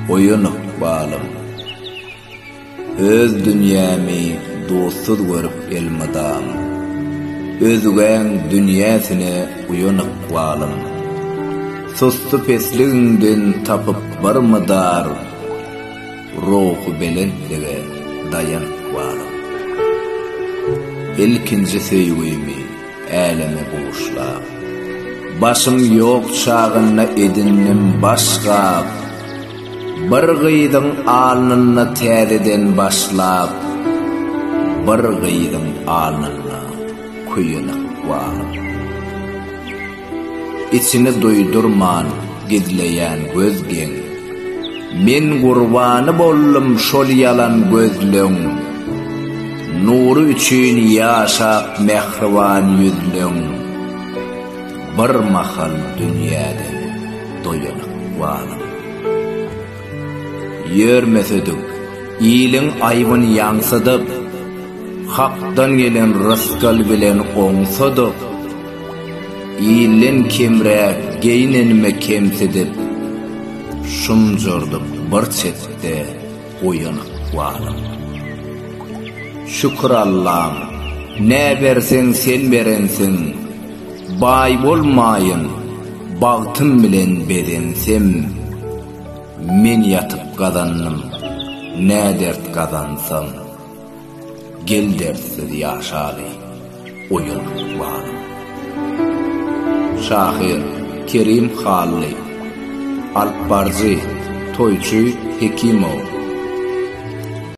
Oýan ykbalym. Öz dünýämi dostsuz görüp elmydam, Özgäň dünýäsine uýan ykbalym. Sussupesligiňden tapyp bir mydar, Ruhubelentlige daýan ykbalym. Ilkinji söýgimi äleme buşlap. Başym ýok çagynda edindim baş gap. Bir gyzyň alnynda täzeden başlap, Bir gyzyň alnynda köýen ykbalym. Içini duýdurman gizleýän göz geň. Men gurbany boldum şol ýalan gözleň. Nury üçin ýaşap mähriban ýüzleň. Bir mahal dünýäden doýan ykbalym. Ýörmesedik, iliň aýbyn ýaňsydyp, Hakdan gelen rysgal bilen oňsadyk, Ilden kemräk geýnenime kemsidip, Şumjardyp bir çetde goýan ykbalym. Şükür Allam, nä berseň sen berensiň, Baý bolmaýyn, bagtym bilen bezensem, Men ýatyp gazandym, nä dert gazansam, Gel dertsiz ýaşaly, oýan ykbalym. Şahyr Kerim Hally. Alypbaryjy Toýçy Hekimow.